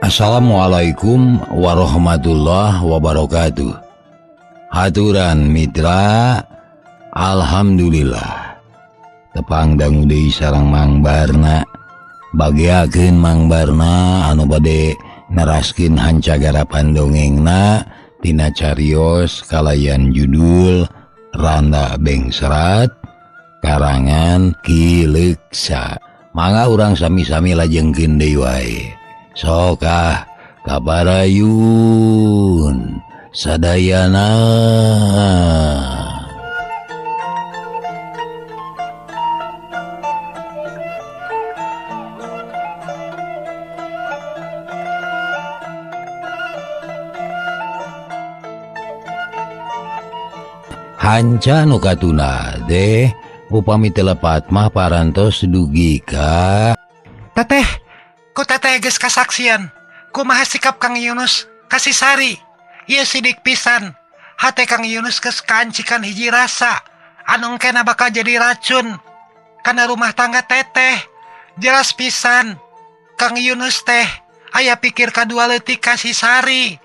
Assalamualaikum warahmatullahi wabarakatuh. Haturan mitra, alhamdulillah. Tepang dangu deui sareng Mang Barna. Bagiakeun Mang Barna anu bade neraskeun hancagarapan dongengna tina carios kalayan judul Randa Bengsrat karangan Ki Leuksa. Mangga urang sami-sami lajengkeun deui wae. Sokah kabarayun sadayana. Hanca nu katuna teh upami teu lepat mah parantos dugi ka Teteh. Ku teteh geus kasaksian kumaha sikap Kang Yunus ka si Sari. Ieu sidik pisan. Hate Kang Yunus geus kaancikan hiji rasa anu engkena bakal jadi racun kana rumah tangga teteh. Jelas pisan Kang Yunus teh aya pikir kadua leutik ka si Sari.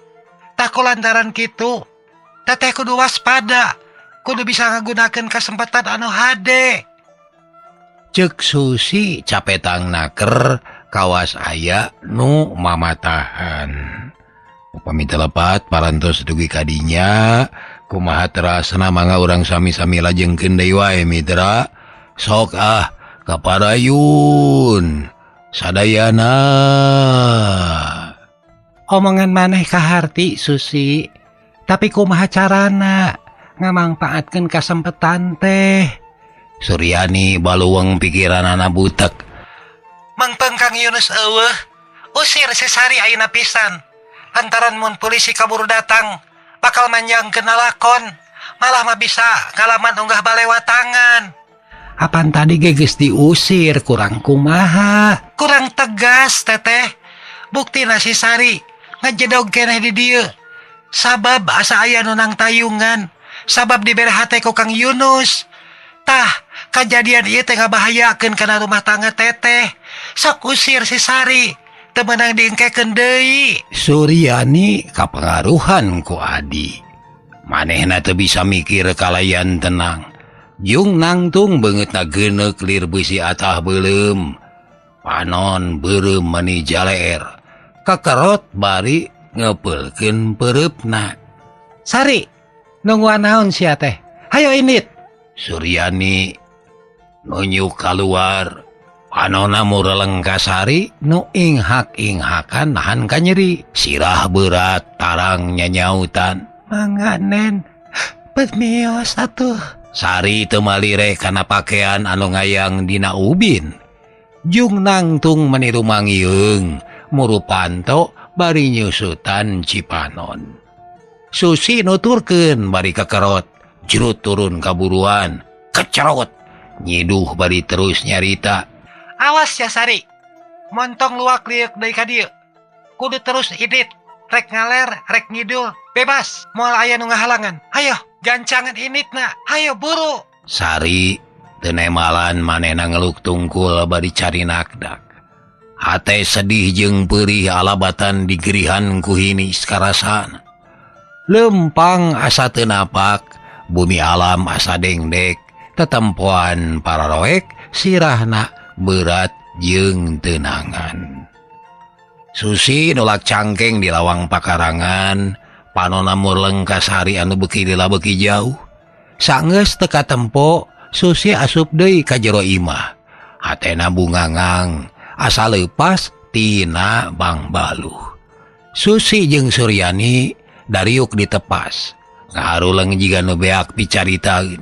Tah ku lantaran kitu teteh kudu waspada, kudu bisa ngagunakeun kesempatan anu hade. Ceuk Susi capetang naker kawas aya nu mamatahan. Upami teu lepat parantos dugi kadinya kumaha terasana mangga urang sami-sami lajengkeun deui wae mitra. Sok ah kaparayun sadayana. Omongan maneh kaharti Susi, tapi kumaha carana ngamangpaatkeun kasempetan teh? Suryani baluweng pikiranana butek. Mangpeng Kang Yunus eueuh, usir si Sari ayeuna pisan. Lantaran mun polisi kaburu datang, bakal manjangkeun lakon, malah mah bisa ngalaman unggah balewatangan. Apan tadi ge geus diusir, kurang kumaha? Kurang tegas teteh. Buktina si Sari ngejedog keneh di dieu. Sabab asa aya nu nang tayungan, sabab dibere hate ku Kang Yunus. Tah, kajadian ieu teh ngabahayakeun kana rumah tangga teteh. Sok usir si Sari, teu meunang diengkekeun deui. Suryani kapangaruhan ku Adi. Manehna teu bisa mikir kalayan tenang. Jung nangtung beungeutna geuneuk lir beusi atah beuleum. Panon beureum mani jaleer. Kakerot bari ngepeulkeun peureupna. Sari, nungguan naon sia teh? Hayo indit. Suryani nunjuk kaluar. Panona mureleng ka Sari nu inghak-inghakan nahan kanyeri. Sirah berat tarang nyanyautan. Mangga nen, permios atuh. Sari teu malireh kana pakaian anu ngayang dina ubin. Jung nangtung meni rumangieung murupanto bari nyusutan Cipanon. Susi nuturkeun bari kekerot. Jerut turun kaburuan, kecerot, nyiduh bari terus nyarita. Awas ya Sari, montong luak liuk deui ka dieu. Kudu terus idit, rek ngaler, rek ngidul, bebas, moal aya nu ngahalangan. Hayo, gancangan initna, hayo buru. Sari teu nemalan manehna ngeluk tungkul bari cari nakdak. Hate sedih jeung peurih alabatan digerihan ku hinis karasana. Lempang asa teu napak, bumi alam asa dengdek, tetempoan pararoek sirahna berat jeung tenangan. Susi nolak cangkeng di lawang pakarangan, panona murleng ka Sari anu beuki lila beuki jauh. Sanggeus teu katempo, Susi asup deui ka jero imah. Hatena bungangang, asa leupas tina bangbaluh. Susi jeung Suryani dariuk ditepas. Ngaharuleng jiga nu beak picaritaeun.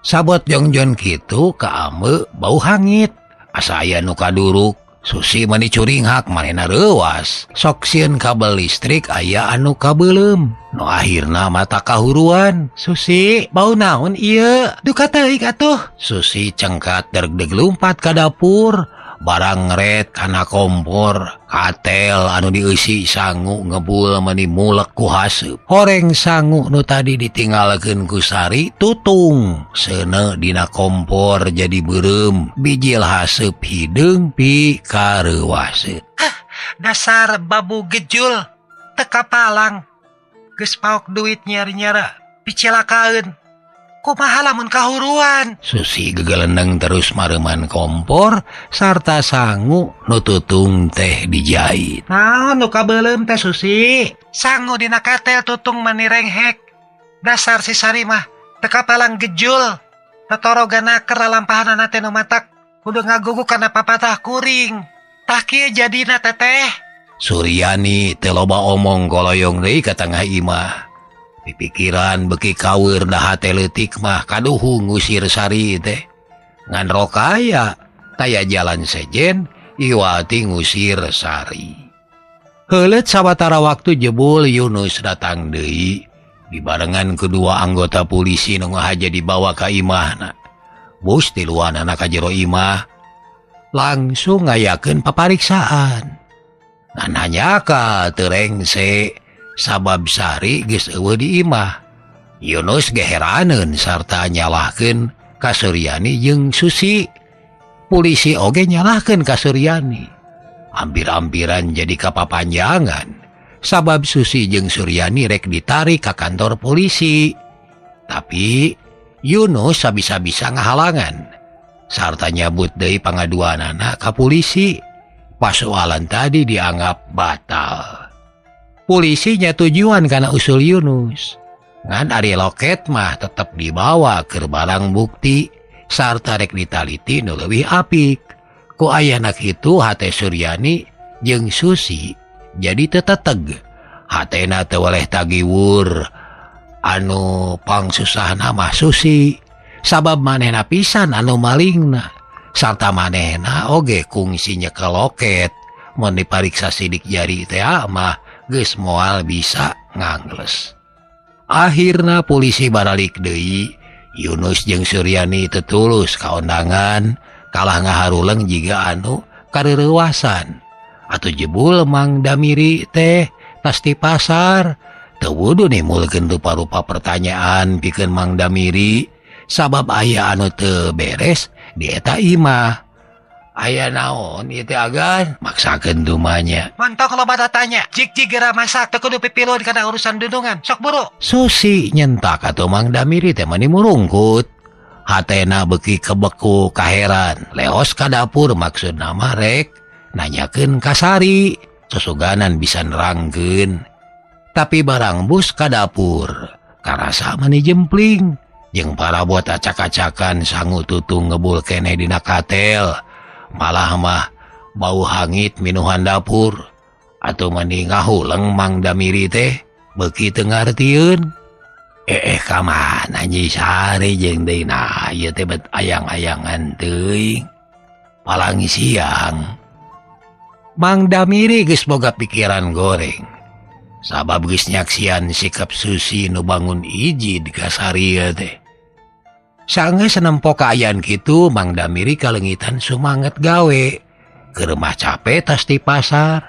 Sabot jongjon kitu kaame bau hangit. Asa aya nu kaduruk, Susi mani curinghak manehna reuwas. Sok sieun kabel listrik aya anu kabeuleum. Nu akhirna mata kahuruan. Susi, bau naon ieu? Duka teuing atuh. Susi cengkat deg-deg lumpat ka dapur. Barang ngeret kana kompor, katel anu dieusi sangu ngebul meni mulek ku haseup. Horeng sangu nu tadi ditinggalkeun ku Sari tutung seuneu dina kompor jadi beureum, bijil haseup hideung pi kareuwaseut. Hah, Dasar babu gejul teu kapalang. Geus paok duit nyari-nyara picilakaeun. Kumaha lamun kahuruan? Susi gegelendeng terus mareuman kompor sarta sangu nu tutung teh dijait. Naon nu kabeuleum teh Susi? Sangu dina katel tutung mani renghek. Dasar si Sari mah teu kapalang gejul. Tatoroga naker lalampahanana teh nu matak kudu ngagugu kana papatah kuring. Tah kieu jadina teteh. Suryani teu loba omong koloyong deui ka tengah imah. Pipikiran beki kaweur da hate leutik mah kaduhu ngusir Sari teh. Ngan rokaya taya jalan sejen iwati ngusir Sari. Heuleut sawatara waktu jebul Yunus datang deui dibarengan kedua anggota polisi nu ngahaja dibawa ka imahna. Bus tiluanana ka jero imah langsung ngayakeun papariksaan. Ngan hanyaka teu rengse sabab Sari geus eueuh di imah. Yunus geheraneun sarta nyalahkeun ka Suryani jeung Susi. Polisi oge nyalahkeun ka Suryani. Hampir-hampiran jadi kapapanjangan sabab Susi jeung Suryani rek ditarik ka kantor polisi. Tapi Yunus sabisa-bisa ngahalangan sarta nyabut deui pangaduanana ka polisi. Pasoalan tadi dianggap batal. Polisinya tujuan karena usul Yunus. Ngan ari loket mah tetep dibawa ke barang bukti sarta rek ditaliti nu leuwih apik. Ku ayana kitu hate Suryani jeung Susi jadi teteteg. Hatena teu weleh tagiwur anu pangsusahna mah Susi sabab manehna pisan anu malingna sarta manehna oge kungsi nyekel loket. Mun dipariksa sidik jari teh mah geus moal bisa ngangles. Akhirna polisi baralik deui. Yunus jeung Suryani tetulus kaondangan kalah ngaharuleng jiga anu kareurewasan. Atuh jebul Mang Damiri teh tas di pasar teu wudu nimulkeun rupa-rupa pertanyaan pikeun Mang Damiri sabab aya anu teu beres di eta imah. Aya naon ieu teh agan maksakeun dumanya. Mantap kalau pada tanya, jig-jig geura masak teu kudu pipilun kana urusan dundungan. Sok buru. Susi nyentak atuh Mang Damiri teh mani murungkut. Hatena beuki kebeku kaheran. Leos ka dapur maksudna mah rek nanyakeun ka Sari, susuganan bisa nerangkeun. Tapi barang bus ka dapur, karasa mani jempling jeung parabot acak-acakan sangu tutung ngebul keneh dina katel. Malah mah bau hangit minuhan dapur atau mani ngahuleng Mang Damiri teh beuki teu ngartieun. Ka mana Nyi Sari jeung deui nah ieu teh bet ayang-ayangan teuing palang siang. Mang Damiri geus boga pikiran goreng sabab geus nyaksian sikap Susi nu bangun ijid ka Sari teh. Sanggeus nempo kaayaan kitu Mang Damiri kalengitan sumanget gawe. Keur mah cape tas di pasar.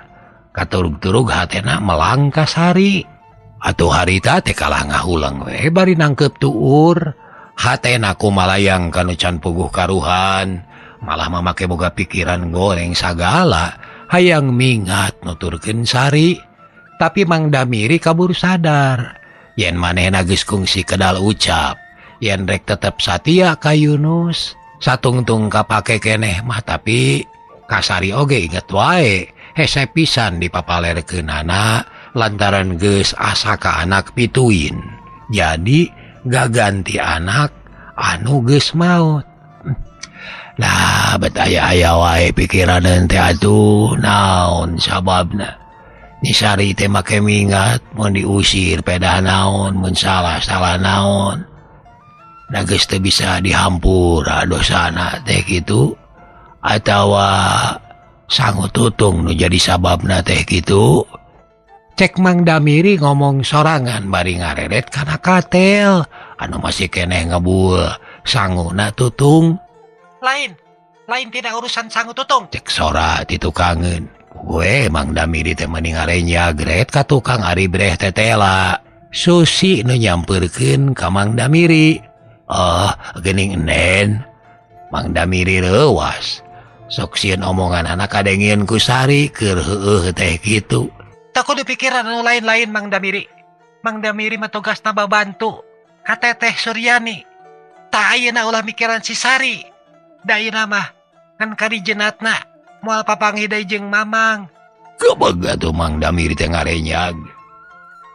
Katurug-turug hatena melang ka Sari. Atuh harita teh kalah ngahuleng we bari nangkep tuur. Hatena kumalayang kanu can puguh karuhan. Malah mamake boga pikiran goreng sagala. Hayang mingat nuturkeun Sari. Tapi Mang Damiri kabur sadar yen manehna geus kungsi kedal ucap. Yen rek tetep satia ka Yunus satungtung kapake keneh mah tapi kasari oge inget wae hese pisan dipapalerkeunana lantaran geus asa ka anak pituin jadi gaganti anak anu geus maot. Lah bet aya-aya wae pikiraneun teh atuh naon sababna Nyi Sari teh make mingat mun diusir pedah naon mun salah-salah naon. Nah geus teu bisa dihampura dosana teh kitu atawa sangu tutung nu jadi sababna teh kitu. Cek Mang Damiri ngomong sorangan bari ngareret kana katel anu masih keneh ngebul sanguna tutung. Lain tidak urusan sangu tutung. Cek sora ti tukangeun. Gue Mang Damiri teh meni ngarenya gret ka tukang ari breh tetela. Susi nu nyampeurkeun ka Mang Damiri. Oh, geuning enen. Mang Damiri reuwas. Sok sieun omongan anak kadengieun ku Sari keur heueuh teh kitu. Teu kudu pikiran anu lain-lain Mang Damiri. Mang Damiri mah tugasna babantu ka Teteh Suryani. Tah ayeuna ulah mikiran si Sari. Da ayeuna mah ngan kari jenatna moal papanggih deui jeung Mamang. Gebeg atuh Mang Damiri teh ngarenyag.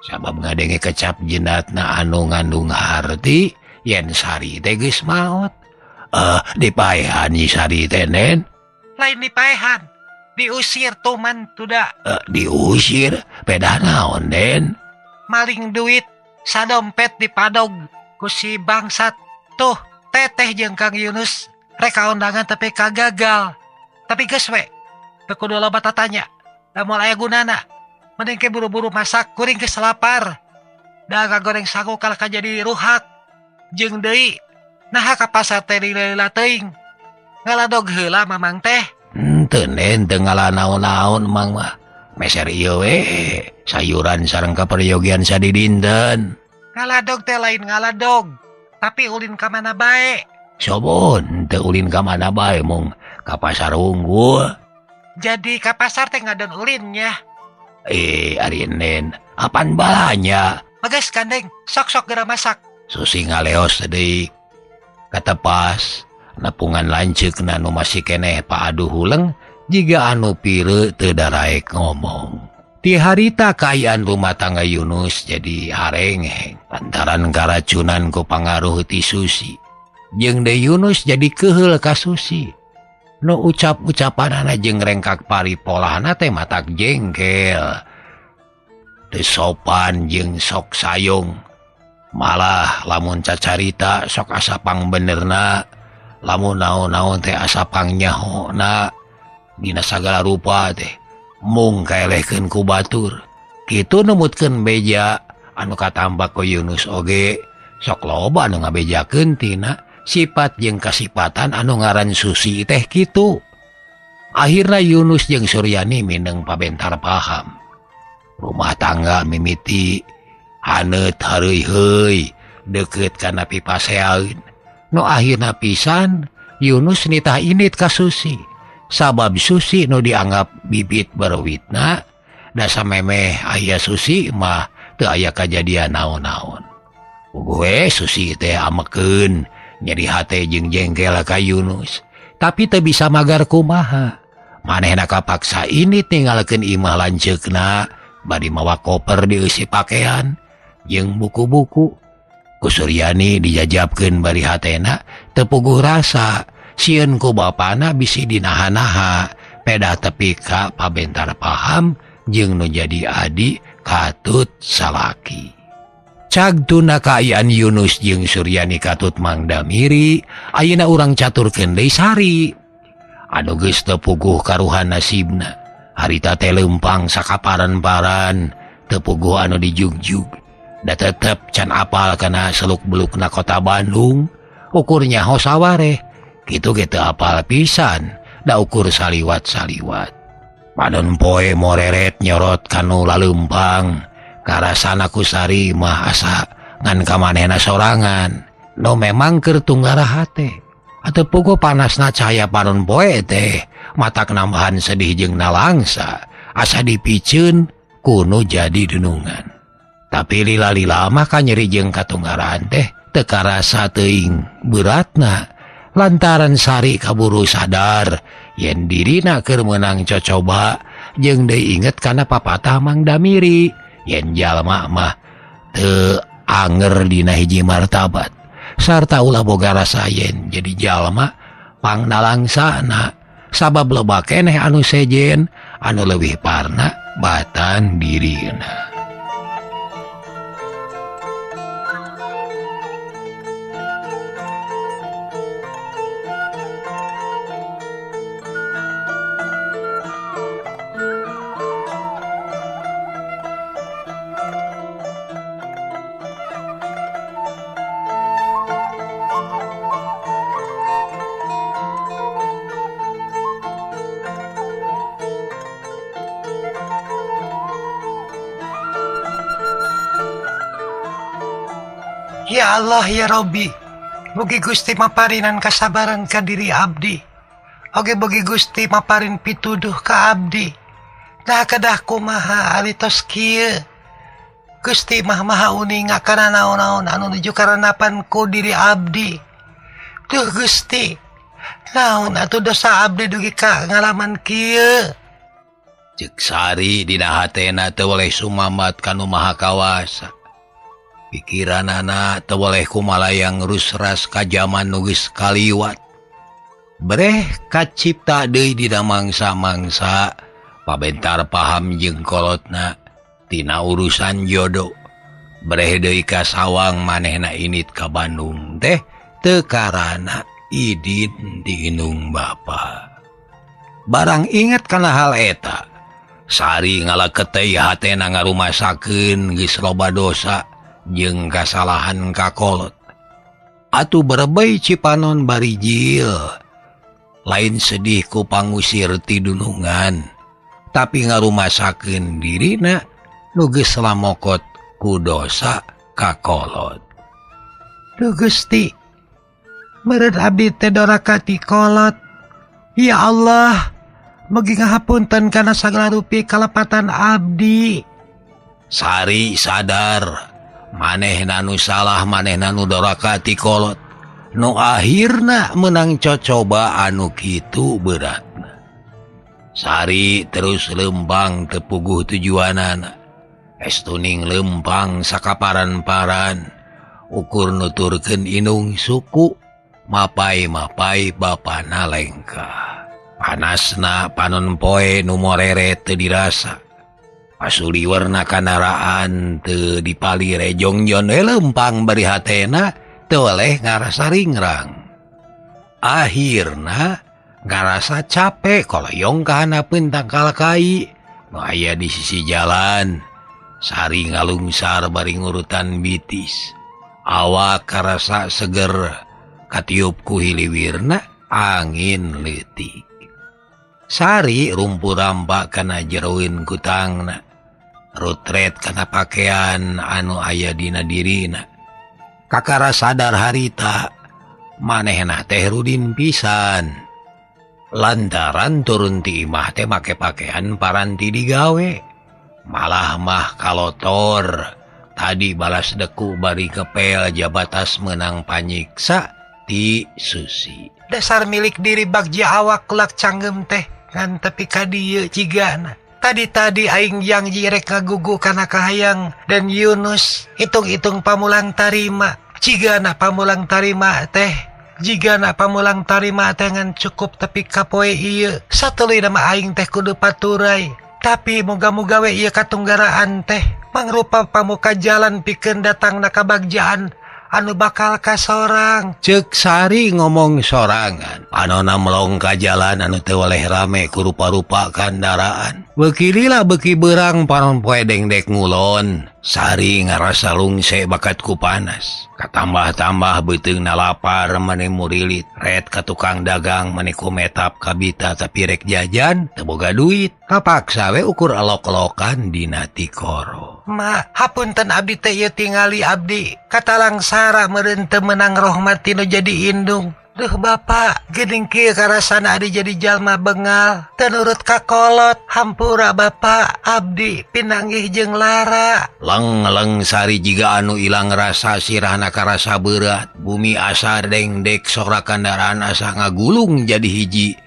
Sabab ngadenge kecap jenatna anu ngandung harti yen Sari teh geus maot. Dipaehan Nyi Sari teh Nen. Lain dipaehan, diusir tuman tuda. Diusir pedah naon Den? Maling duit sadompet dipadog ku si bangsat. Tuh Teteh jeung Kang Yunus reka undangan tapi kagagal. Tapi geus we, teu kudu loba tatanya. Da moal aya gunana. Mending ke buru-buru masak kuring geus lapar. Da ngagoreng sagu kalah jadi ruhak. Jeung deui naha ka pasar teh lila teuing. Ngaladog heula Mamang teh. Henteu Nen, teu ngala naon-naon Mang mah. Meser ieu we sayuran sareng kaperyogian sadidinten. Ngaladog teh lain ngaladog, tapi ulin ka mana bae. Sobon teu ulin ka mana bae mung ka pasar unggul. Jadi ka pasar teh ngadon ulinnya. Ari Nen, apan balanya? Bagas gandeng, sok-sok geura masak. Susi ngaleos deui. Katepas nepungan lanceukna nu masih keneh paaduh huleng jiga anu pireuk teu daraek ngomong. Ti harita kaayaan rumah tangga Yunus jadi harengheng lantaran karacunan ku pangaruh ti Susi. Jeung deui Yunus jadi keheul ka Susi. Nu ucap-ucapanana jeung rengkak paripolahna teh matak jengkel. Teu sopan jeung sok sayung. Malah lamun cacarita sok asa pangbenerna, lamun naon-naon teh asa pangnyaho-na dina sagala rupa teh mung kaelehkeun ku batur. Kitu numutkeun beja anu katambak ku Yunus oge sok loba anu ngabejakeun tina sifat jeung kasipatan anu ngaran Susi teh kitu. Akhirna Yunus jeung Suryani mineng pabentar paham. Rumah tangga mimiti haneut hareuy-heuy deukeut kana pipaseaeun. Nu akhirna pisan Yunus nitah init ka Susi. Sabab Susi nu dianggap bibit berwitna da samemeh aya Susi mah teu aya kajadian naon-naon. Puguh Susi teh amekeun nyeri hate jeung jengkel ka Yunus. Tapi teu bisa magar kumaha. Manehna kapaksa ini tinggalkeun imah lanceukna bari mawa koper dieusi pakaian jeung buku-buku. Ku Suryani dijajabkeun bari hatena teu puguh rasa sieun ku bapana bisi dinaha-naha peda tepi ka pabentar paham jeung nu jadi adi katut salaki. Cag tuna kaayaan Yunus jeung Suryani katut Mang Damiri ayeuna urang caturkeun deui Sari anu geus teu puguh karuhan nasibna. Harita teh leumpang sakaparan-paran teu puguh anu dijugjug. Da tetep can apal kana seluk-belukna kota Bandung, ukur nyaho sawareh. Kitu ge teu apal pisan, da ukur saliwat-saliwat. Panon poe moreret nyorot kanu laleumpang, karasana ku Sari mah asa ngan ka manehna sorangan. Nu memang keur tunggara hate. Ateu puguh panasna cahaya panon poe teh matak nambahan sedih jeung nalangsa, asa dipiceun kuno jadi dunungan. Tapi lila-lila mah kanyeri jeung katunggaraan teh teu karasa teuing beratna lantaran Sari kaburu sadar yen dirina keur meunang cocoba jeung deui inget kana papatah Mang Damiri yen jalma mah teu anger dina hiji martabat sarta ulah boga rasa yen jadi jalma pangnalangsana sabab loba keneh anu sejen anu leuwih parna batan dirina. Ya Allah ya Robbi, mugi Gusti maparinan kasabaran ka diri abdi. Oge bagi Gusti maparin pituduh ka abdi. Nah kedah kumaha ari tos kieu. Gusti mah maha uninga kana naon-naon anu nuju karenapan ku diri abdi. Duh Gusti, naon atuh dosa abdi dugi ka ngalaman kieu. Cek Sari dina hatena teu weleh sumamat ka Nu Maha Kawasa. Pikiranana teu weleh kumalayang rusras ka jaman nu geus kaliwat. Breh kacipta deui dina mangsa-mangsa pabentar paham jeung kolotna tina urusan jodoh. Breh deui ka sawang manehna init ka Bandung teh teu karana idin diinung bapa. Barang inget kana hal eta, Sari ngalaketei hatena ngarumasakeun geus loba dosa jeung kasalahan ka kolot. Atuh berebei Cipanon barijil. Lain sedih ku pangusir ti dunungan, tapi ngarumasakeun dirina nu geus lamokot ku dosa ka kolot. Duh Gusti, meureun abdi teh doraka ti kolot. Ya Allah, mugi ngahapunten kana sagala rupi kalepatan abdi. Sari sadar manehna nu salah, manehna nu doraka ti kolot. Nu akhirna menang cocoba anu kitu beratna. Sari terus lempang tepuguh tujuanana. Estuning lempang sakaparan-paran. Ukur nuturkeun inung suku, mapai-mapai bapana lengkah. Panasna panon poe nu moreret teu dirasa. Pasuliwerna kanaraan teu dipalire jongjon we lempang bari hatena teu weleh ngarasa ringrang. Akhirna ngarasa capek koloyong kahanapeun tangkal kai nu aya di sisi jalan. Sari ngalungsar bari ngurutan bitis. Awak karasa seger katiup ku hiliwirna angin leutik. Sari rumpu rampak kana jeroin kutangna, rutret kana pakaian anu aya dina dirina. Kakara sadar harita manehna teh rudin pisan. Lantaran turun ti imah teh make pakaian paranti digawe. Malah mah kalotor tadi balas deku bari kepel jabatas menang panyiksa ti Susi. Dasar milik diri bagja awak kulak canggem teh ngan tepi ka dieu cigana. Tadi-tadi aing yang jirek ngagugu kana kahayang dan Yunus hitung-hitung pamulang tarima. Cigana pamulang tarima teh. Jigana pamulang tarima teh ngan cukup tepi ka poe ieu. Satuluyna mah aing teh kudu paturai. Tapi moga-moga we ieu katunggaraan teh mangrupa pamuka jalan pikeun datangna kabagjaan anu bakal ka sorang. Cek Sari ngomong sorangan. Panona melong ka jalan anu teu weleh rame ku rupa-rupa kandaraan. Beuki lila beuki beurang panon poe dengdek ngulon. Sari ngarasa lungse bakat ku panas. Katambah-tambah beuteungna lapar mane murilit. Ret ka tukang dagang mane kumetap kabita tapi rek jajan teu boga duit. Kapaksa we ukur elok-elokan dina tikoro. Ma, hapunten abdi teh ieu tingali abdi. Katalangsara meureun teu meunang rohmat tinu jadi indung. Duh bapak, geuning kieu karasana abdi jadi jalma bengal. Teu nurut ka kolot, hampura bapak, abdi pinanggih jeung lara. Leng-leng Sari jiga anu ilang rasa sirahna karasa berat. Bumi asa dengdek sora kandaraan asa ngagulung jadi hiji.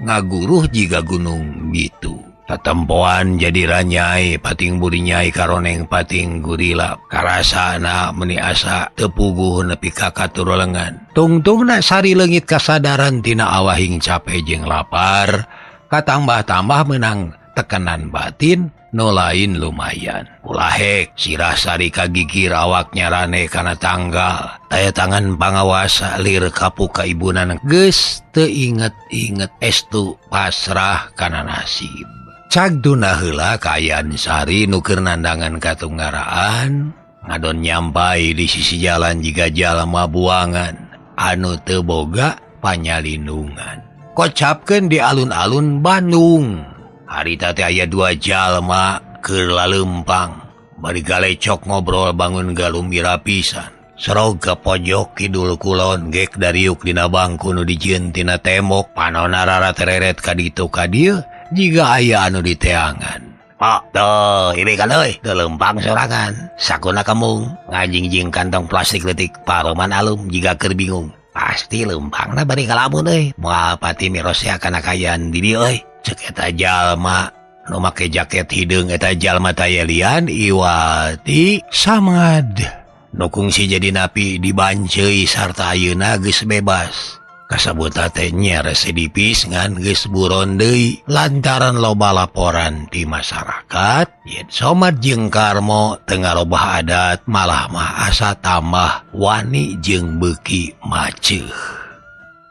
Ngaguruh jiga gunung gitu. Tatempoan jadi ranyai pating burinyai karoneng pating gurilap. Karasana meni asa tepuguh nepi ka katurulengan. Tungtungna Sari leungit kasadaran tina awahing cape jeung lapar. Katambah-tambah menang tekanan batin nu lain lumayan. Ulahek sirah Sari kagigir awak nyarane kana tanggal. Taya tangan pangawasa lir kapuk ka ibunan geus teu inget-inget estu pasrah kana nasib. Cagduna heula kaayaan Sari nu keur nandangan katunggaraan ngadon nyampai di sisi jalan jiga jalma buangan anu teu boga panyalindungan. Kocapkeun di alun-alun Bandung. Harita teh aya dua jalma keur lalempang bari galecok ngobrol bangun galumira pisan. Serog ka pojok kidul kulon gek dariuk dina bangku nu dijieun tina tembok panona rara tereret ka ditu ka dieu jiga aya anu diteangan. Pak, tuh ini kan euy, teu lempang sorangan. Sakuna kembung, ngajingjing kantong plastik leutik paroman alum jiga keur bingung. Pasti lempangna bari kalamun euy. Moal pati mirosea kana kaayaan di dieu euy. Ceuk eta jalma nu make jaket hideung eta jalma tayelian Iwati Samad. Nu kungsi jadi napi dibanceuy sarta ayeuna geus bebas. Kasabuta teh nya residipis ngan geus buron deui lantaran loba laporan ti masyarakat yen Somad jeung Karmo teu ngarobah adat malah mah asa tambah wani jeung beuki maceuh.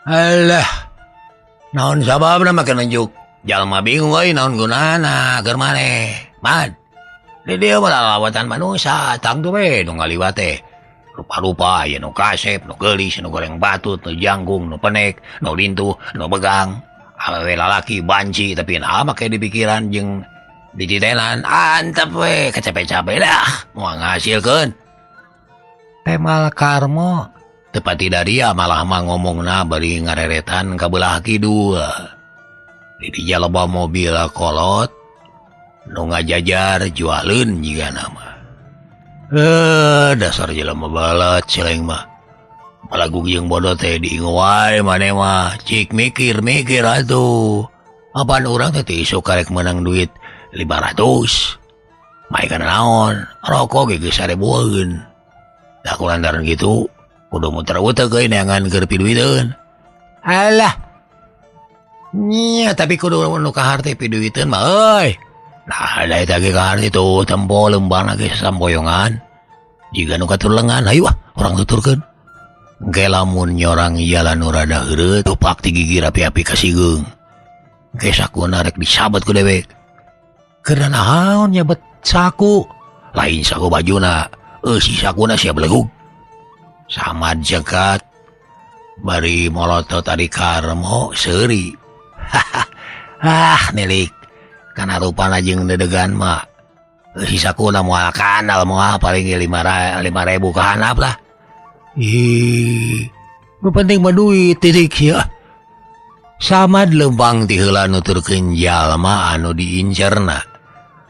Alah, naon sababna make nunjuk jalma bingung euy naon gunana keur maneh. Mad, di dieu mah lawatan manusia tangtu we nu ngaliwat teh. Rupa-rupa aya nu kasep, nu geulis, nu goreng batut, nu jangkung, nu penek, nu lintuh, nu begang. Awewe lalaki banci tapi nah make dipikiran jeung dititenan antep we kacape-cape lah moal ngahasilkeun. Temal Karmo teu pati daria malah mah ngomongna bari ngareretan ka belah kidul. Di dinya loba mobil kolot nu ngajajar jualeun jigana mah. Dasar jelema balat celeng mah. Malagu jeung bodoh teh diingu wae maneh mah. Cik mikir-mikir atuh. Apaan urang teh teu isuk karek meunang duit 500. Mae kana naon? Rokok ge geus 1000-eun. Da kulantaran kitu kudu muter uteuk euy neangan keur piduiteun. Alah. Nya tapi kudu nu kaharte piduiteun mah euy. Nah, da eta ge kaharte tuh tempo lembana ge samboyongan. Jiga nu katurlengan, hayu ah urang tuturkeun. Engke lamun nyorang jalan nu rada heureut, tupak ti gigi rapi-api kasigeung. Engke sakuna rek disabet ku dewek. Keur naon nyabet saku? Lain saku bajuna, eusi sakuna sia belegug. Samad jekat bari molotot ari Karmo seuri. Ah, nilik. Kana rupana jeung dedegan mah sakuna moal kanal moal paling 5.000 ka handap lah. Ih, nu penting mah duit titik ya. Samad lempang ti heula nuturkeun jalma anu diincerna.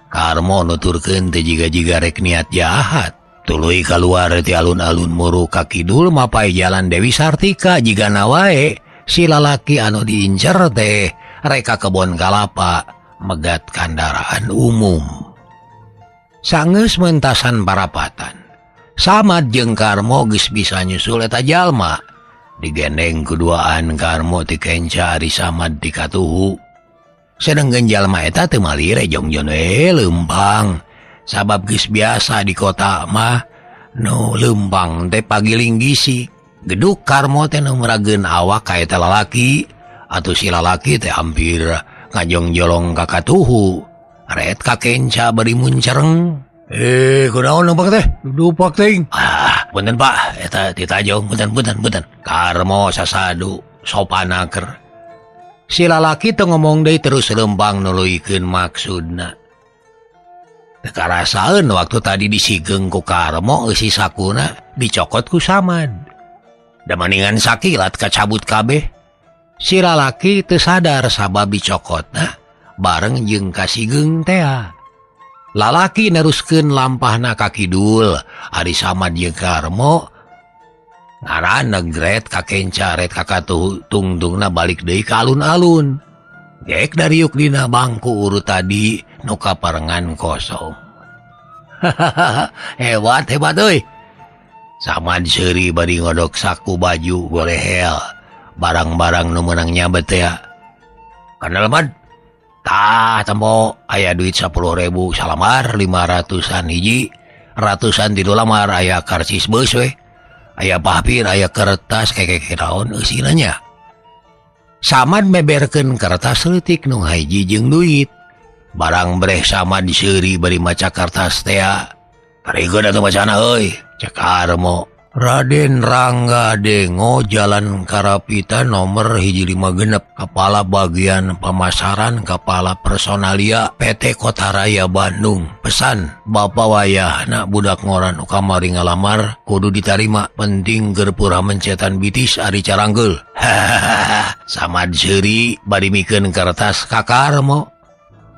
Karmo nuturkeun teh jiga-jiga rek niat jahat. Tuluy kaluar ti alun-alun muru ka kidul mapai jalan Dewi Sartika jigana wae si lalaki anu diincer teh rek ka kebon kalapa megat kandaraan umum. Sangeus mentasan parapatan. Samad jeung Karmo geus bisa nyusul eta jalma. Digendeng keduaan Karmo ti kenca ari Samad ti katuhu. Sedengkeun jalma eta teu malire jongjon we leumpang. Sabab geus biasa di kota mah nu leumpang teh pagiling gisi. Geduk Karmo teh nu merageun awak ka eta lalaki atuh si lalaki teh hampir ngajongjolong ka katuhu. Ret ka kenca bari muncereng. Kunaon lempang teh? Dupak ting. Ah, punten Pak, eta ditajong punten. Karmo sasadu sopanaker. Si lalaki teu ngomong deui terus lempang nuluykeun maksudna. Teu karasaeun waktu tadi disigeung ku Karmo eusi sakuna dicokot ku Samad. Da maningan sakilat kacabut kabeh. Si lalaki teu sadar sabab dicokotna bareng jeung kasigeung tea. Lalaki neruskeun lampahna ka kidul, ari Samad jeung Karmo ngaraneg ret ka kenca ret ka katuhu tungtungna balik deui ka alun-alun. Gek dariuk dina bangku urut tadi nu kaparengan kosong. Hebat hebat euy. Samad seuri bari ngodok saku baju gorehel. Barang-barang nu meunang nyabet teh. Kanal mad. Tah tempo aya duit 10.000 salamar 500-an hiji, ratusan di lamar aya karcis beus we. Aya papir, aya kertas kekeke naon eusina nya. Samad meberkeun kertas leutik nu hiji jeung duit. Barang breh Samad seuri bari maca kertas teh. Tarikeun atuh macana euy, cek Karmo. Raden Rangga Dengo Jalan Karapita nomor 156 Kepala Bagian Pemasaran Kepala Personalia PT Kota Raya Bandung. Pesan Bapak wayahna budak ngoran kamari ngalamar kudu ditarima penting keur pura mencetan bitis ari caranggul. Hahaha Samad seuri bari mikeun kertas ka Karmo.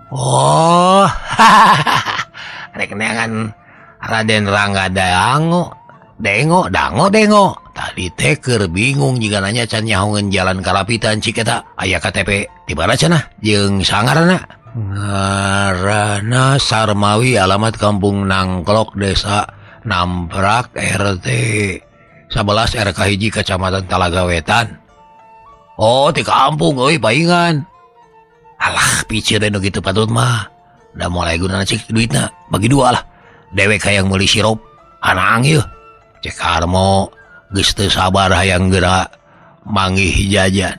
Oh hahaha rek neangan Raden Rangga Dango Dengo, dango, dengo. Tadi teh keur bingung jika nanya can nyahoeun jalan Karapitan cik eta aya KTP di mana cenah jeung sangarana. Ngaranna Sarmawi alamat Kampung Nangklok Desa Namprak RT 11 RK 1 Kecamatan Talaga Wetan. Oh, di kampung euy paingan. Alah, piceun nu kitu patut mah. Da mulai gunana cik duitna bagi dua lah. Dewek hayang meuli sirup anang ieu. Cek Karmo geus teu sabar hayang geura manggih jajan.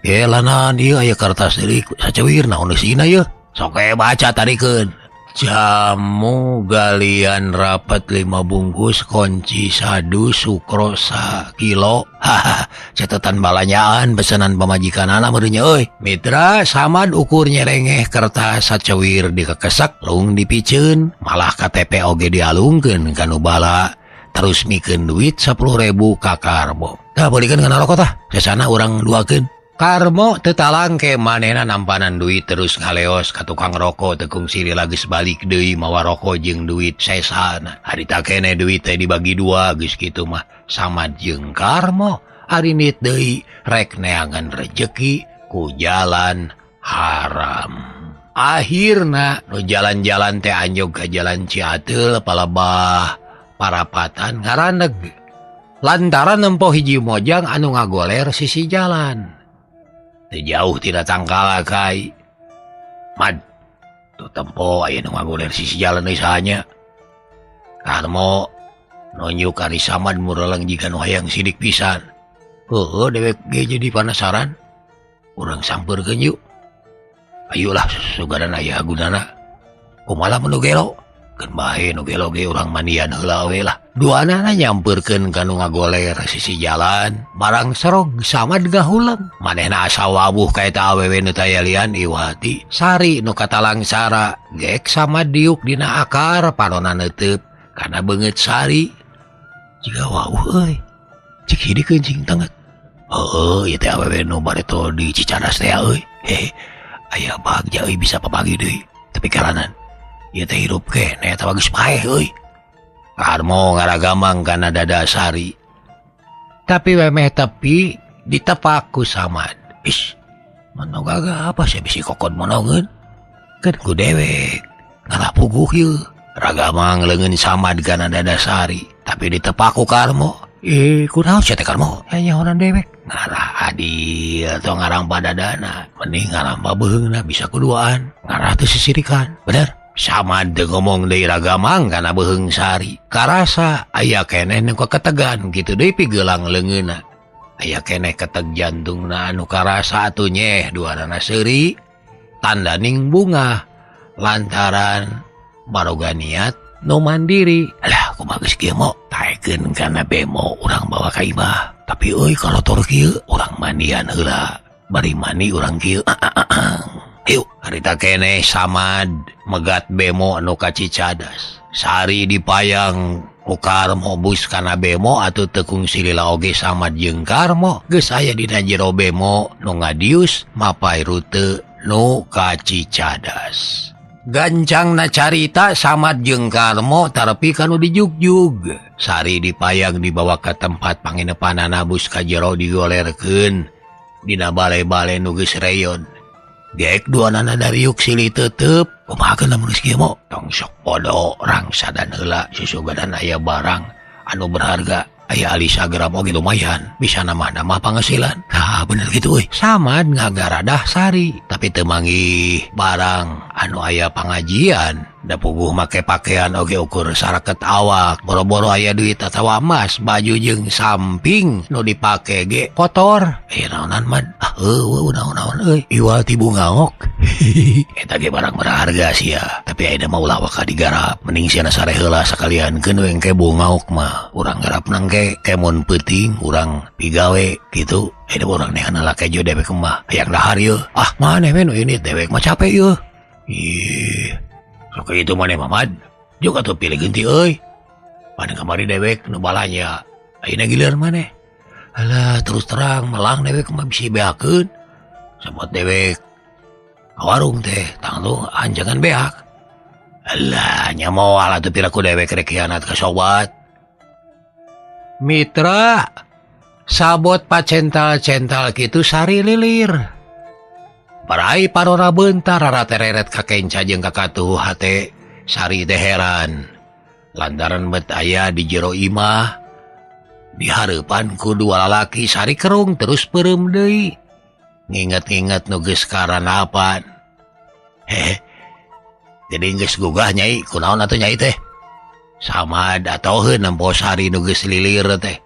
Lanan ieu aya kertas deui saceuwir naon eusina ieu. Sok we baca tarikeun. Jamu galian rapat 5 bungkus kunci sadu sukro sakilo. Haha, catatan balanyaan pesanan pamajikanana meureun nya euy. Mitra Samad ukur nyerengeh kertas saceuwir dikekesak lung dipiceun, malah KTP oge dialungkeun ka nu bala. Terus mikeun duit 10.000 ka Karmo. Tah beulikeun kana rokok tah. Sesana urang duakeun. Karmo teu talangke manehna nampanan duit terus ngaleos ka tukang rokok teu kungsi lila geus balik deui mawa rokok jeung duit sesana. Harita keneh duit teh dibagi dua geus kitu mah Samad jeung Karmo ari nit deui rek neangan rejeki ku jalan haram. Akhirna nu jalan-jalan teh anjog ka jalan Ciateul palebah parapatan ngaraneg lantaran nempo hiji mojang anu ngagoler sisi jalan. Teu jauh tina tangkal kai. Mad tuh tempo aya nu ngagoler sisi jalan deui sahanya. Karmo nunjuk ari Samad mureleng jiga nu hayang sidik pisan. Heueuh dewek ge jadi panasaran. Urang sampeurkeun yuk. Ayolah sugaran aya gunana. Kumaha mun nu gelo? Keun bae nu gelo ge urang mandian heula we lah. Duanana nyampeurkeun ka nu ngagoler sisi jalan, barang serog Samad gahulang. Manehna asa wabuh ka eta awewe nu tayalian Iwati. Sari nu katalangsara, gek Samad diuk dina akar panona neuteup kana beungeut Sari. Jiga wawuh euy. Cik hidikeun cing tenget. Heueuh ieu teh awewe nu bareto di Cicadas teh euy. Hehe. Aya bagja euy bisa papagi deui. Tapi karanan ieu teh hirup keneh eta geus paeh euy. Karmo ngaragamang kana dada Sari. Tapi memeh tepi ditepak ku Samad. Ish, mano gagah apa sih bisi kokon monongeun? Keun ku dewek ngalah puguh ieu. Ragamang leungeun Samad kana dada Sari, tapi ditepak ku Karmo. Kunaon sia teh Karmo? Nyahonan dewek. Ngarah adil atau ngarampa dadana, mending ngarampa beuheungna bisa kuduaan. Ngarah teu sisirikan. Bener? Samad teu ngomong deui ragamang kana beuheung Sari. Karasa aya keneh nu kaketegan kitu deui pigelang leungeunna. Aya keneh keteg jantungna anu karasa atuh nyeh duanana seuri tandaning bungah lantaran baroga niat nu mandiri. Alah kumaha geus kieu mo taekeun kana bemo urang bawa ka imah. Tapi euy kalotor kieu urang mandian heula. Bari mandi urang kieu. Yuk, harita keneh Samad megat bemo anu ka Cicadas. Sari dipayang ku Karmo bus kana bemo atuh teu kungsi lila oge Samad jeung Karmo geus aya dina jero bemo nu ngadius mapai rute nu ka Cicadas. Gancangna carita Samad jeung Karmo tarepi kanu dijugjug. Sari dipayang dibawa ka tempat panginepanana bus ka jero digolerkeun dina bale-bale nu geus reyon. Gek duanana dariuk silih tetep. Kumahakeun lamun geus kieu mo? Tong sok podo rangsadan heula susugadan aya barang anu berharga. Aya alisa gram oge lumayan bisa nambah-nambah pangasilan. Tah bener kitu euy. Samad ngagaradah Sari tapi teu manggih barang anu aya pangajian. Da puguh make pakaian oge ukur saraket awak, boro-boro aya duit atawa emas, baju jeung samping nu dipake ge kotor. Naonan man? Ah eueuh naon-naon euy, iwal ti bungaok. Eta ge barang berharga sia, tapi ayeuna mah ulah waka digarap. Mending sia sare heula sakalian keun we engke bungaok mah. Urang garap nangke kemun peuting urang pigawe kitu. Ayeuna urang neangan heula kejo dewek mah. Hayang dahar yeuh. Ah maneh we nu ini dewek mah capek yeuh. Ih. Sok itu maneh Mamad juga tuh pilih genti euy. Pan kamari dewek nu balanya. Ayeuna giliran maneh. Alah terus terang melang dewek mah bisi beakeun. Sabot dewek ka warung teh tangtu anjangan beak. Alah nya moal atuh piraku dewek rek hianat ka sobat. Mitra sabot pacental-cental kitu Sari lilir. Parai parora bentar rara tereret ka kenca jeung ka katuh hate Sari teh heran. Lantaran bet aya di jero imah di hareupan ku dua lalaki Sari kerung terus peureum deui. Nginget-nginget nu geus karanapan. Hehe. Jadi geus gugah nyai kunaon atuh nyai teh? Samad atoheun nempo Sari nu geus lilir teh.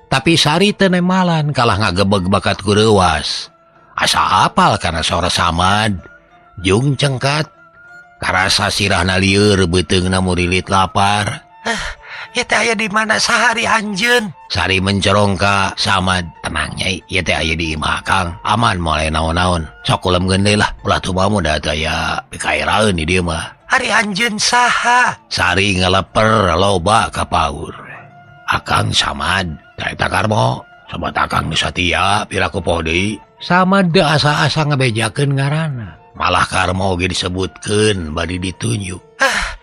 Tapi Sari teu nemalan kalah ngagebeg bakat ku reuwas. Asa apal karena sora Samad jung cengkat karasa sirahna lieur beuteungna murilit lapar. Ieu teh aya di mana sahari anjeun? Sari mencorong ka Samad, tenang nyai, ieu teh aya di imah Kang, aman moal aya naon-naon. Sok ulemkeun deui lah, ulah tumamu da teh aya pikairaeun di dieu mah. Ari anjeun saha? Sari ngaleper loba ka paur. Akang Samad, teh eta Karmo, sobat Akang nu satia piraku poho deui. Samad teu asa-asa ngabejakeun ngaranna. Malah Karmo oge disebutkeun bari ditunjuk. Ah,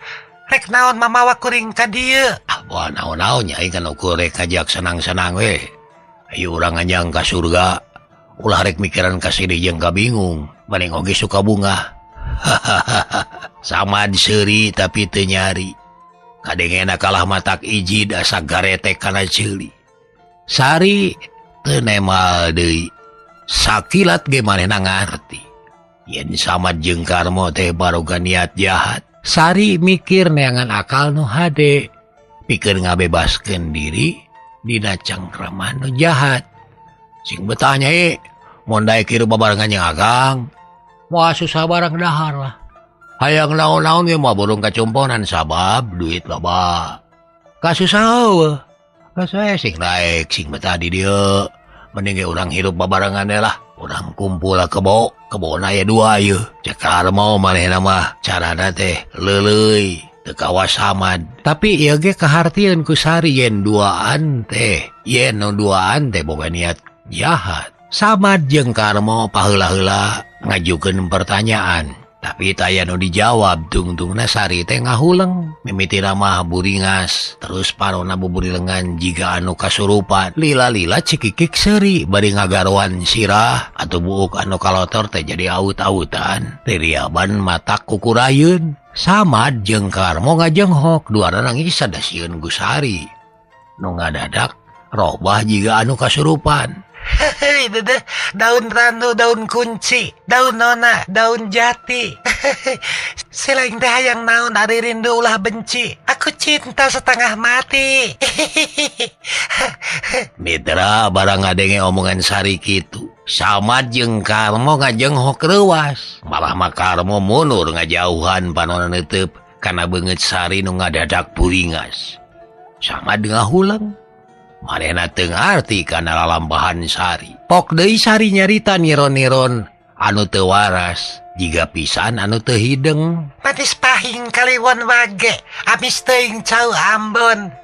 rek naon mamawa kuring ka dieu? Ah, moal naon-naon nya aing kan ukur rek kajak senang-senang we. Ayo urang nganjang ka surga. Ulah rek mikiran ka sedih jeung ka bingung, mending oge suka bungah. Samad seuri tapi teu nyari. Kadengena kalah matak ijid asa garetek kana ceuli. Sari teu nemal deui. Sakilat ge manehna ngarti yen Samad jeung Karmo teh baroga niat jahat. Sari mikir neangan akal nu hade pikeun ngabebaskeun diri dina cangkraman nu jahat. Sing betah nyai mun daek hirup babarengan jeung Akang moal susah barang dahar lah. Hayang naon-naon ge moal burung kacumponan sabab duit loba. Kasusah eueuh. Kasusah sing daek sing betah di dieu. Mending ge urang hirup babarengan lah. Urang kumpul kebo, kebona aya dua ieu. Cek Karmo manehna mah carana teh leuleuy teu kawas Samad. Tapi ieu ge kahartieun ku Sari yen duaan teh, yen nu duaan teh boga niat jahat. Samad jeung Karmo paheula-heula ngajukeun pertanyaan, tapi taya nu dijawab. Tungtungna Sari teh ngahuleng, mimitina mah buringas, terus parona buburilengan jiga anu kasurupan. Lila-lila cikikik seuri bari ngagaroan sirah atuh buuk anu kalotor teh jadi aut-autan. Ririaban matak kukurayeun. Samad jeung Karmo ngajenghok, duana nangis sadasieun ku Sari. Nu ngadadak robah jiga anu kasurupan. Hei, dedeh, daun randu, daun kunci, daun nona, daun jati. Selain teh hayang naon ari rindu ulah benci. Aku cinta setengah mati. Mitra barang ngadenge omongan Sari kitu. Samad jeung Karmo ngajenghok reuwas. Malah mah Karmo mundur ngajauhan panona neuteub kana beungeut Sari nu ngadadak puringas. Samad ngahuleng. Manehna teu ngarti kana lalampahan Sari. Pok deui Sari nyarita niron-niron anu teu waras, jiga pisan anu teu hideng. Manis pahing kaliwon wage, amis teuing cau Ambon.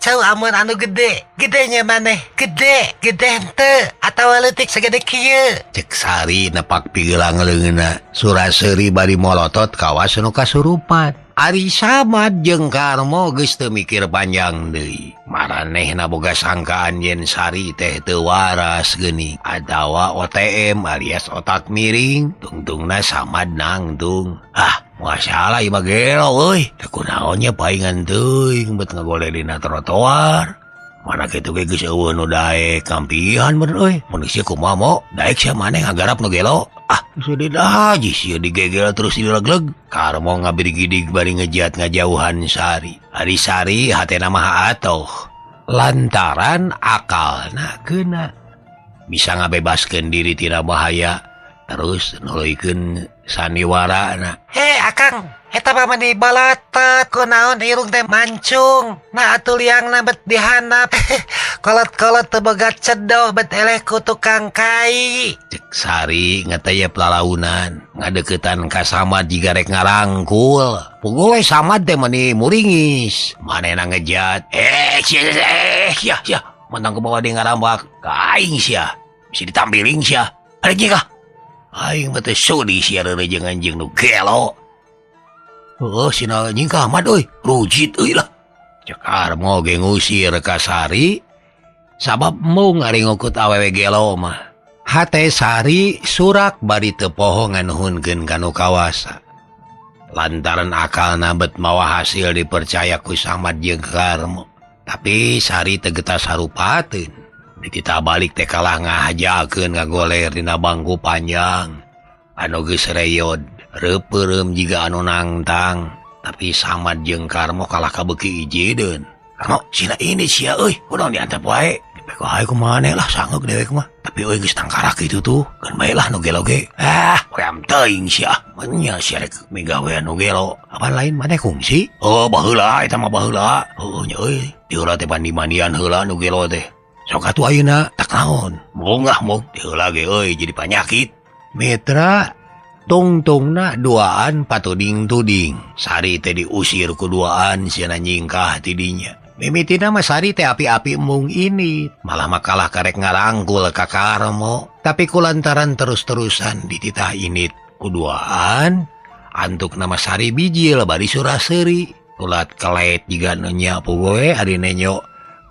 Cau Ambon anu gede, gedenya maneh, gede, gede henteu atawa leutik sagede kieu. Cek Sari nepak pigelang leungeunna, sura-seuri bari molotot kawas nu kasurupan. Ari Samad jeung Karmo geus teu mikir panjang deui. Maranehna boga sangkaan yen Sari teh teu waras geuning atawa OTM alias otak miring. Tungtungna Samad nangtung. Ah, moal salah ieu mah gelo euy. Teu kunaon nya paingan teuing bet ngagoleh dina trotoar. Mana kitu ge geus eueuh nu daek kampihan bener euy. Mun geus kumaha mo, daek sia maneh ngagarap nu gelo. Ah sudah aja sih digegel terus dilegleg. Karmo ngabirgidig bari ngejat ngajauhan Sari. Ari Sari hatena mah atoh lantaran akalna kena bisa ngabebaskeun diri tina bahaya terus nuluykeun saniwarana. He akang, eta mah mani balatat kunaon irung teh mancung. Nah atuh liangna bet dihandap. Kolot-kolot teu boga cedoh bet eleh ku tukang kai. Cek Sari ngeteyep lalaunan ngadeukeutan ka Samad jiga rek ngarangkul. Puguh we Samad teh mani muringis. Manehna ngejat. Sia sia mentang ke bawah dia ngarambak ka aing sia. Bisa ditampiling sia. Arek kah? Aing mah teh sudi sia reureujeung anjing nu gelo. Heuh sina nyingkah mah euy, rujit euy lah. Cek Karmo ge ngusir ka Sari sabab mau ngaringukut awewe gelo mah. Hate Sari surak bari teu poho nganuhunkeun ka nu kawasa. Lantaran akalna bet mawa hasil dipercaya ku Samad jeung Karmo. Tapi Sari teu getas harupateun. Dititah balik teh kalah ngahajakeun ngagoler dina bangku panjang. Anu geus reyod, reupeureum jiga anu nangtang. Tapi Samad jeung Karmo kalah kabeuki ijideun. Karmo, sina ini sia euy, kunaon diantep wae. Dipeko hae kumaha lah sanggeuk dewek mah. Tapi euy geus tangkarak kitu tuh, keun bae lah nu gelo ge. Ah, hoream teuing sia. Menya sia rek migawean nu gelo. Apaan lain maneh kungsi? Oh, baheula eta mah baheula. Heueuh nya euy, diheula teh mandi-mandian heula nu gelo teh. Sok atuh ayeuna tak naon. Mongah mong diheula ge euy jadi panyakit. Mitra tungtungna duaan patuding-tuding. Sari teh diusir ku duaan sieuna nyingkah tidinya. Mimitina mah Sari teh api-api mung ini, malah makalah karek ngarangkul ka Karmo. Tapi kulantaran terus-terusan dititah init ku duaan, antuk nama Sari bijil bari suraseri. Ulat kelet jiga nu nya pugoe ari nenyo.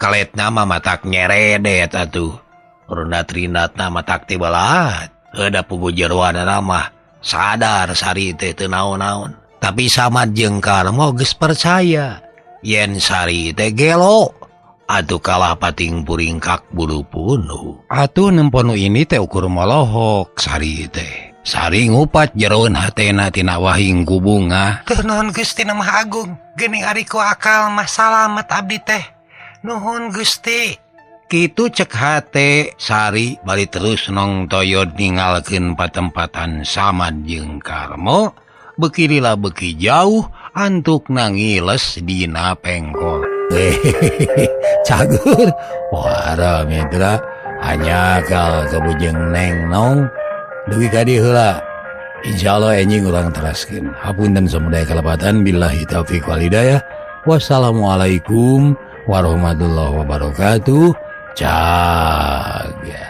Kelet nama matak nyeredet atuh. Rondat-rindatna matak teh balaat. Heuda pugu jeroana mah sadar Sari teh teu naon-naon. Tapi Samad jeung Karmo geus percaya yen Sari teh gelo. Atuh kalah pating puringkak bulu punuh. Atuh nemponu ini teh ukur molohok Sari teh. Sari ngupat jeroan hatena tina wahing ku bunga. Teu nuhun Gusti nu Maha Agung, geuning ari ku akal mah salamet abdi teh. Nuhun Gusti. Kitu cek hate Sari bari terus nong toyod ninggalkeun patempatan Samad jeung Karmo. Beuki lila beuki jauh antuk nangiles dina pengkol. Cagur wara mitra hanya kal kebujeng neng nong dugi ka dieu heula. Insyaallah enjing urang teraskeun. Hapunten samudaya kalepatan, billahi taufiq wal hidayah. Wassalamualaikum warahmatullahi wabarakatuh. Caga.